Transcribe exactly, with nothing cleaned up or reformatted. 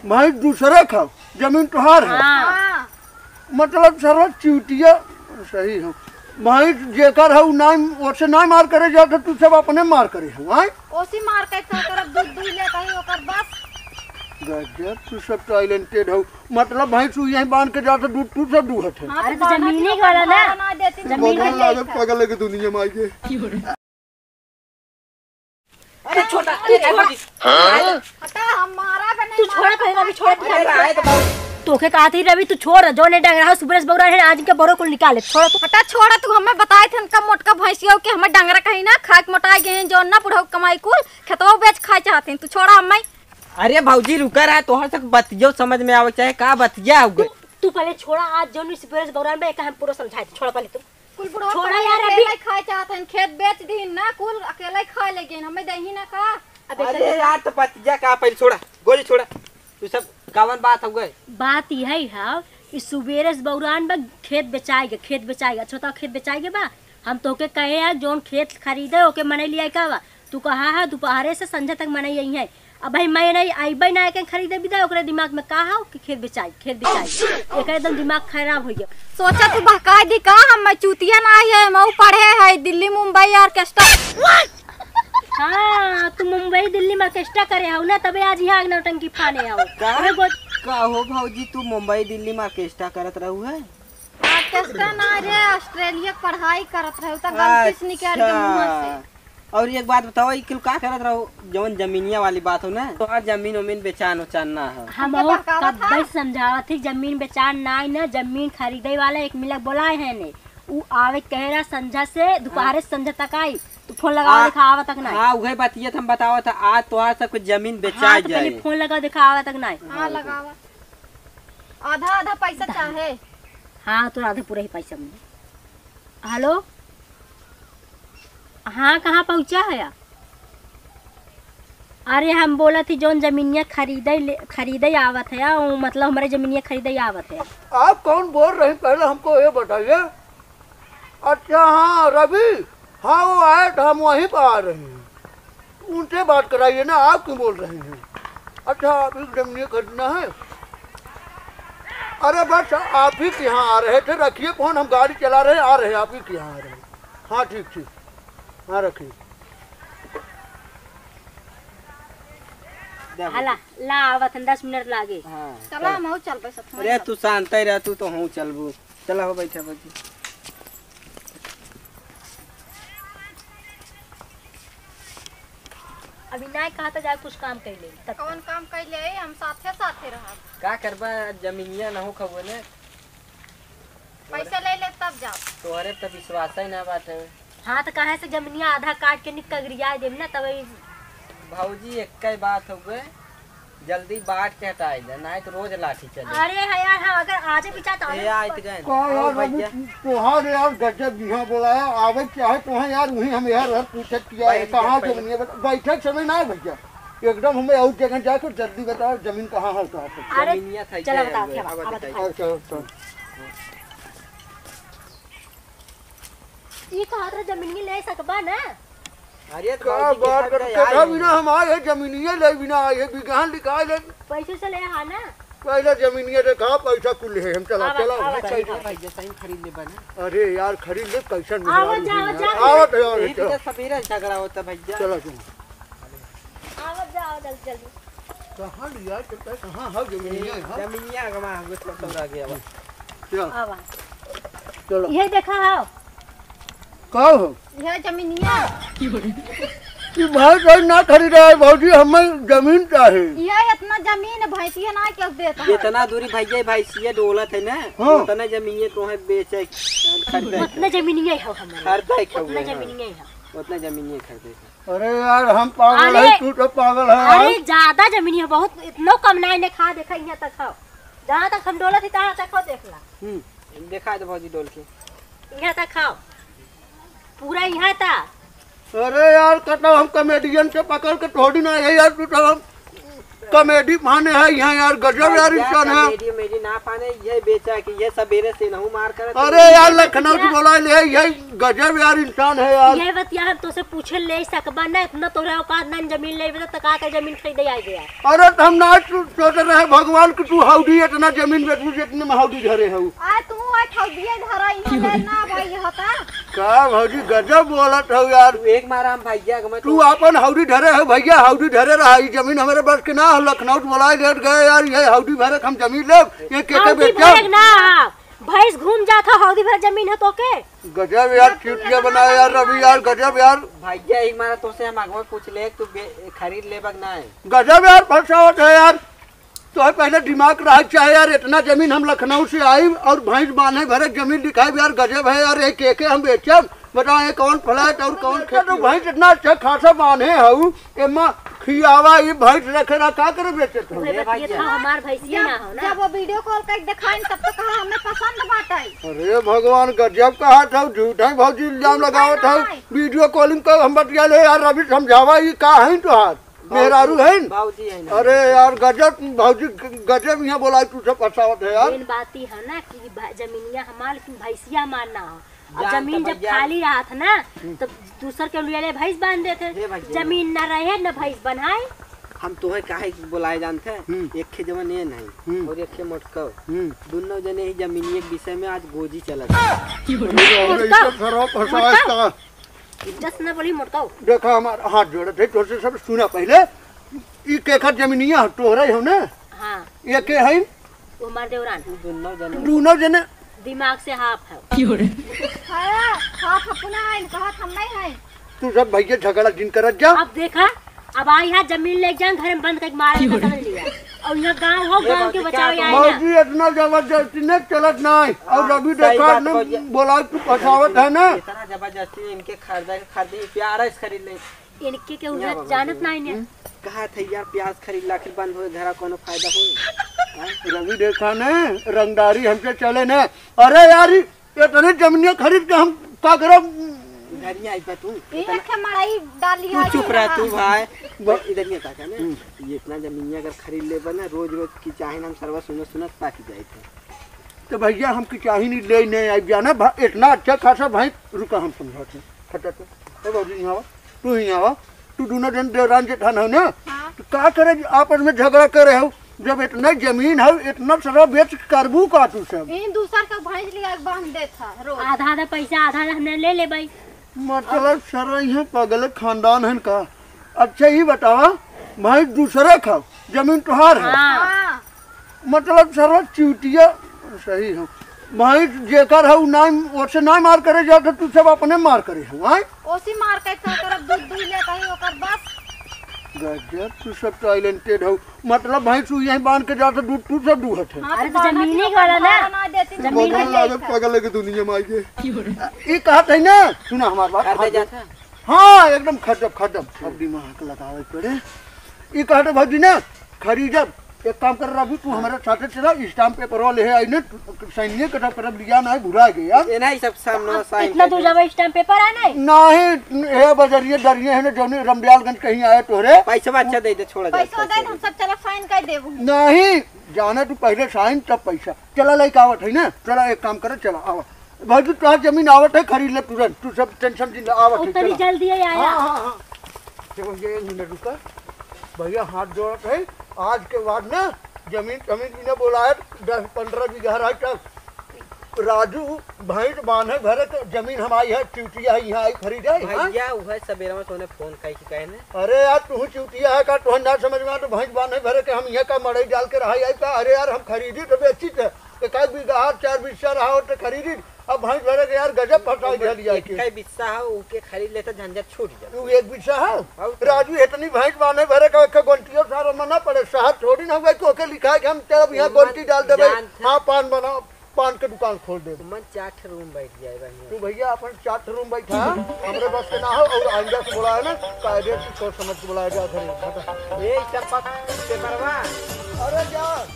भैंस दूसरे का, जमीन तोहार है। हाँ। हाँ। मतलब सरवा चूतिया सही हो। भैंस जेकर है, उ नाई, ओसे नाई मार करे जात है, तू सब अपने मार करे हो, आय? ओसी मार के का करब, दूध दुहि लेत है ओकर बस। गजब, तू सब talented हो। मतलब भैंस उ यहीं बांध के जात है, दूध तू सब दुहत है। हाँ, अरे तो तो जमीन ही वाला ना। ना देती, जमीन भगवान ही लागत पागल है कि दुनिया में आई के। अरे छोटा, अरे छोटा। हटा, हम मारा बने, तू छोड़ा पहले, अभी छोड़ा। अरे रहे तो बहुत। तोके कहत ही रवि, तू छोड़, जौन डंगरा हो, सुबह से बौरा है, आज के बरो कुल निकाले, छोड़ तू। हटा, छोड़ा, तू हमें बताए थे, इनका मोटका भैंसिया के हमें डंगरा कहीं ना, खाए के मोटाए गए हैं, जौन ना बुढ़ऊ कमाई कुल, खेतवा बेच खाए चाहते हैं, तू छोड़ा हमें। अरे भौजी रुका रहा, तोहर तक बतियो समझ में आवे चाहे का बतिया हो गए। तू, तू पहले छोड़ा, आज जौन सुबह से बौरा में, एक हम पूरा समझाए थे, छोड़ा पहले तू। कुल बुढ़ऊ छोड़ा यार, अकेले अभी खाए चाहत हन, खेत बेच दीन ना, कुल अकेले खा ले गेन, हमें दही ना का। अबे अरे चल। यार, तो बतिया का पहले छोड़ा, गोली छोड़ा, तू सब कावन बात हो गए। बात यही है, ई सुबेरे से बौरान बा, खेत बेचाएगे, खेत बेचाएगे, अच्छा तो खेत बेचाएगे बा। हम तोके कहे है, जौन खेत खरीदे, ओके मने लिया का बा, तू कहा है, दोपहरे से संझा तक मनई आई है। अब भाई, मैं नहीं, अइबे ना, एके खरीदे बिदा, ओकरे दिमाग में का हो कि खेत बेचाई, खेत बेचाई। एकर एकदम दिमाग खराब हो गया। सोचा तू बहकाई दी का, हम मैं चूतिया ना आई है, मऊ पढ़े है दिल्ली मुंबई orchestra। हाँ, तू मुंबई दिल्ली में orchestra करे हो ना, तबे आज यहाँ नौटंकी फाने हो। का? अबे गो- का हो भौजी, तू मुंबई दिल्ली में orchestra करत रहू है? Orchestra ना रे, ऑस्ट्रेलिया के पढ़ाई करत रहे, त गलती से निकल गया मुंह से। अच्छा। और एक बात बताओ, ई कुल का करत रहो, जवन जमीनिया वाली बात हो ना, तोहार जमीन उमीन बेचान उचान ना हो। हम हमके और बहकावत कब्बे हा। समझावत ही, जमीन बेचान ना है ना, जमीन खरीदे वाला एक मिलक बोलाए है ने, उ आवे कहे रहा संझा से, दोपहर से संझा तक आई, तो फोन लगावा आ, देखा आवा तक ना। हाँ, उहे बतिया हम बतावत है, आज तोहार सब कुछ जमीन बेचा हाँ, तो पहले जाए। फोन लगा देखा आवा तक ना। हाँ, लगावा। आधा आधा पैसा चाहे। हाँ, तो आधा पूरा ही पैसा मिले। हेलो, हाँ, कहाँ पहुँचा है आप? अरे, हम बोलत ही जौन जमीनिया खरीदे ले, खरीदे आवत है, उ मतलब हमरे जमीनिया खरीदे आवत है। आप कौन बोल रहे हैं, पहले हमको ये बताइए। अच्छा, हाँ, रवि, हाँ, वो आए तो हम वहीं पर आ रहे हैं, उनसे बात कराइए ना, आप क्यों बोल रहे हैं? अच्छा, आप ही जमीनिया खरीदना है? अरे बस, आप ही के यहाँ आ रहे थे, रखिए फोन, हम गाड़ी चला रहे हैं, आ रहे हैं, आप ही के यहाँ आ रहे हैं। हाँ, ठीक, ठीक। हाँ, रखिए। देखो। हला, ला, आवत हन, दस मिनट लागे। हाँ, चला, चल। हम हूँ चल, पैसा थोड़ा अरे, चल। तू शांत ही रह, तू तो हूँ चलबू। चला हो, बैठा, बैठी। अभी नाय कहा था, जाए कुछ काम कर ले, तब कौन काम कर ले? हम साथे साथे रहब। का करबा, जमीनिया ना हो खबो ने। पैसा ले ले तब जाओ। तोहरे त विश्वास ही ना बाटे। हाँ, त काहे से जमीनिया आधा काट के निकगरिया देम ना, तब ई भौजी, एक ही बात हो गए, जल्दी बांट के हटाई दे, नहीं तो रोज लाठी चले। अरे हाँ यार, हाँ, अगर आज भी चाहता ए, हूँ। आइत गए। का आओ यार, रवि, भैया। तोहार यार गजब बिहा बोलाया, आवे चाहे तोहार यार, वहीं हम यार हर पूछत किया है, बैठ जा कहाँ पहले। जमीनिया बता-, बैठे के समय ना है भैया, एकदम हमें और जगह जाके जल्दी बताओ, जमीन कहाँ है, कहाँ पे? अरे, जमीनिया था, चला क्या बताओ, हुआ? क्या बात, अब अब बताइए। बताओ। अच्छा, अच्छा। ई कहत रहे जमीनिया ले सकबा ना? अरे तो का भौजी के बात घर करत का है, बिना हम आए हैं, जमीनिया ले बिना आए हैं, बिगहा लिखा ले। पैसे से ले हा ना? पहले जमीनिया देखा, पैसा कुल है, हम चला, आवा, चला, आवा, हम चला। पैसा। भाई, जैसा ही खरीद ले बने। अरे यार, खरीद ले, कैसा आवा, मिला जा, आवा, है? जा। आवा, आवा, यही आवा। तो सवेरे झगड़ा होता भैया। चला तुम। आवा, जा, आवा, जल्दी, जल्दी। कहाँ लिया, कितना, कहाँ है जमीनिया, हाँ? जमीनिया अगवा हम लोग सब रह गया बा। क्या? आवा। चलो। ये देखा है? का हो? यह जमीनिया। ये भाई, भाई ना खरीदा है भौजी, हमें जमीन चाहे। यह इतना जमीन है, भैंसिया ना क्या देता है? जितना दूरी भैया, भैंसिया डोलत है ना, हाँ। उतना जमीनिया तो है बेचे, खरीदे। उतना जमीनिया है हमारे। खरीदे के उतना हुए, हाँ। जमीनिया है। उतना जमीनिया खरीदे। अरे यार, हम पागल अरे, है, तू तो पागल है यार। अरे, ज्यादा जमीनिया है, बहुत, इतनो कम ना, इन्हें खा, देखा, यहाँ तक खाओ। जहाँ तक हम डोलत ही, तहाँ तक खाओ, देख ला। हम्म, देखा दे भौजी डोल के। यहाँ तक खाओ, पूरा यहाँ तक। अरे यार, कटा हम comedian से पकड़ के थोड़ी ना है यार, तू तो हम कॉमेडी फाने है यहाँ यार, गजब यार भैया, इंसान है। कॉमेडी उमेडी ना फाने, ये बेचा कि ये सबेरे से नहू मार करत अरे है। यार, लखनऊ से बोला ले, ये गजब यार इंसान है यार। ये बतिया हम तोसे पूछे ले सकबा ना, इतना तोहरे औकात ना, जमीन लेबे त का के जमीन खरीदे आए गया। अरे त हम ना सो-, सोचे रहे भगवान कि तू हौदी इतना जमीन बेचबू जितने में हौदी धरे हऊ। आ तू आ हौदिये धरा, इहाँ ले ना भाई होता। का भौजी गजब बोलत हऊ यार। तू एक मारा हम भैया के मैं तू तो आपन हौदी धरे हऊ भैया, हौदी धरे रहा, ई जमीन हमरे बस के ना हो, लखनऊ से बोलाए लेट गए यार, ये हौदी भरे के हम जमीन लेब, ये के के हौदी बेचब? भरे के ना, भैंस घूम जात हो, हौदी भरे जमीन है तो के? गजब यार, चूतिया बनाया यार रवि यार, गजब यार। भैया एक मारा तोसे हम अगवा पूछ ले, तू बे-, खरीद लेबा कि नाहीं? गजब यार, फंसावत है यार। तोहे पहले दिमाग रहा चाहे यार, इतना जमीन हम लखनऊ से आई और भैंस बांधे भरे जमीन दिखाई यार, गजब है यार, एक एक हम बेचब, बताओ ये कौन फ्लैट और कौन खेत? तो भैंस इतना अच्छा खासा बांधे हऊ, एमा खियावा, ये भैंस रखे ना, का करे बेचत हऊ? उहे ए बतिये भैया। था, हमार भैंसिया जब, ना हो ना। जब वो वीडियो कॉल करके दिखाइन तब तो कहा हमें पसंद बाटे। अरे भगवान, गजब कहा था, झूठा ही भौजी इल्जाम लगावत है। नहीं। वीडियो कॉलिंग कर हम बतिया ले यार, रवि समझावा, ये का है तोहार? मेहरारू है न? बाबूजी है ना। अरे यार, गजब भौजी, गजब यहाँ बोला, तू सब फंसावत है यार। मेन बात ई है ना कि भा-, जमीनिया हमार, लेकिन भैंसिया हमार ना हो। अब जान जमीन तो जब भैया। खाली रहत ना, हम्म। तो दूसर के लिए भैंस बांध देते। हे भैया। जमीन ना रहे, ना भैंस बनाए। हम तोहे काहे के बोलाए जानते हैं? हम्म। एक खे जवन ये नहीं, हम्म। और एक खे मोटकव। हम्म। दोनों जने ही जमीनिया के विषय में आज गोजी चलत है। अरे, अरे, मोटकव। इसका खराब फंसा है मोटकव। इसका। इज्जत से ना बोली मोटकाऊ। देखा, हमार हाथ जोड़त है, तोसे सब सुना पहले। ई केकर जमीनिया हो? तोहरा ही हो ना? हाँ। ये के है? वो हमार देवरान। दोनों जने। दोनों जने। दिमाग से हाफ है। हाँ, हाफ अपना है, कहत हम नहीं है। तू सब भैया झगड़ा जिन करत जा। अब देखा, अब आई है जमीन ले जान, घर में बंद करके मारे का समझ लिया। और यहाँ गाँव हो, ए गाँव के भौजी, बचाओ, क्या यहाँ ना। भौजी, इतना जबरदस्ती नहीं चलत नहीं। और हाँ, रवि सही देखा बात ने भौजी। बोला, तू फंसावत है ना। इतना जबरदस्ती इनके खरीदा के खरीदे, प्यार है, खरीद ले। इनके के यहाँ उहे बाबा जानत जी। नहीं ने। हम्म? कहा था यार, प्याज खरीद ला, आखिर बंद हो, घरा कोनो फायदा हो? हाँ? रवि देखा ने, रंगदारी हमसे चले ने। अरे यार, इतने जमीनिया खरीद के हम का करब? इधर ही आई बा तू। ये इतना के मड़ई डाली तू आज चुप रह, यहाँ। तू भाई। ब- इधर ही ताका ना। हम्म। ये इतना जमीनिया अगर खरीद लेबा ना, रोज रोज की चाहे ना हम सरवा सुनत सुनत पाक जाए थे। तो भैया, हम की चाही नहीं ले नहीं आई जाना भा-, इतना अच्छा खासा भाई, रुका हम समझाते हैं। खटा तो, ए बाबूजी, यहाँ आवा, तू ही आवा, तू दोनों जन देवरान जेठान हो ना, हाँ। तो का करे आपस में झगड़ा करे हो? जब इतना जमीन है, इतना सारा बेच करबू का तू सब? इन दूसर का भैंस लिया के बांध देत है रोज। आधा आधा पैसा, आधा आधा हमने ले ले भाई। मतलब सारा यहाँ पागल खानदान है का? अच्छा, ये बतावा, भैंस दूसरे खाओ, जमीन तुहार है। हाँ। हाँ। मतलब सरवा चूतिया सही हो। भाई जेकर हऊ नाई, ओसे नाई मार करे जात, तू सब अपने मार करे हो, आय? ओसी मार के का करब, दूध दुई लेत हई ओकर बस। गजब, तू सब टैलेंटेड हो। मतलब भाई तू यहीं बांध के जात, दूध तू सब दूहत है। हाँ, अरे तो तो बांधत जमीन ही ही वाला ना। खाना ना देती तो जमीन भगवान ही लागे लेता। पागल है कि दुनिया में आई के। ई कहत है ना, सुना हमार बात। खरीदे जात है। हाँ, एकदम खटम, खटम। अब दिमाग लगावे पड़े। ई कहत है भौजी ना, खरीदब। एक काम कर रवि, तू हाँ। हमारे साथे चला, स्टाम्प पेपर वाले है, आई ने, साइनिए कटा करब लिया ना, भुला गए यार। ये नहीं, सब सामने अब साइन इतना कर दूर दे। जावा, स्टाम्प पेपर आ नहीं? नहीं, हे बजरिए डरिए है ना, जौने रमदयालगंज कहीं आए तोहरे। पैसा अच्छा दे दे, छोड़ा जाए, पैसा दे पैसा दे। हम सब चला साइन कर देबू। नहीं, जाना तू पहले साइन तब पैसा। चला लइका आवत है ना, चला एक काम करे, चला आवा। भौजी, तोहार जमीन आवत है, खरीद ले तुरंत। तू सब टेंशन जिन ले, आवत है, उतनी चला। जल्दी है आया। हाँ, हाँ, हाँ। देखो, ये इन्हें रुका। भैया, हाथ जोड़त है। आज के बाद ना, जमीन, जमीन इन्हें बोलाए, दस पन्द्रह बीघा रहा तब। राजू, भैंस बांधे भरे तो जमीन हमारी है, चूतिया है, यहाँ आई खरीदे, हाँ? भैया, वह सवेरा में तोने फोन कई के कहे ने। अरे यार, तू चूतिया है का? तोहन ना समझ में आ तो भैंस बांधे भरे के हम यहाँ का मड़ई डाल के रहा आई का? अरे यार, हम खरीदी तो बेची थे। एक आध बीघा हाथ, चार बीघा रहा हो तो खरीदी। अब भैंस भरे के यार गजब फंसाई दिया लिया के। एक बिस्सा है, ओके खरीद लेता, झंझट छूट जाता। तू एक बिस्सा है? और राजू, इतनी भैंस बांधे भरे का एक गोंटियो सारा मना पड़े, शहर थोड़ी ना हुआ कि ओके लिखा है कि हम तेरा यहाँ मन गोंटी डाल देबे। जानत है। हाँ, पान बना, पान के दुकान खोल देबे। मन चार ठे रूम बैठ जाए बढ़िया। तू भैया अपन चार ठे रूम बैठा, हमरे बस के ना हो, और आइंदा से बोला है ना, कायदे से सोच समझ के बोलाया जाए घरे। हटा। ए, चंपा, पेपरवा। अरे जा।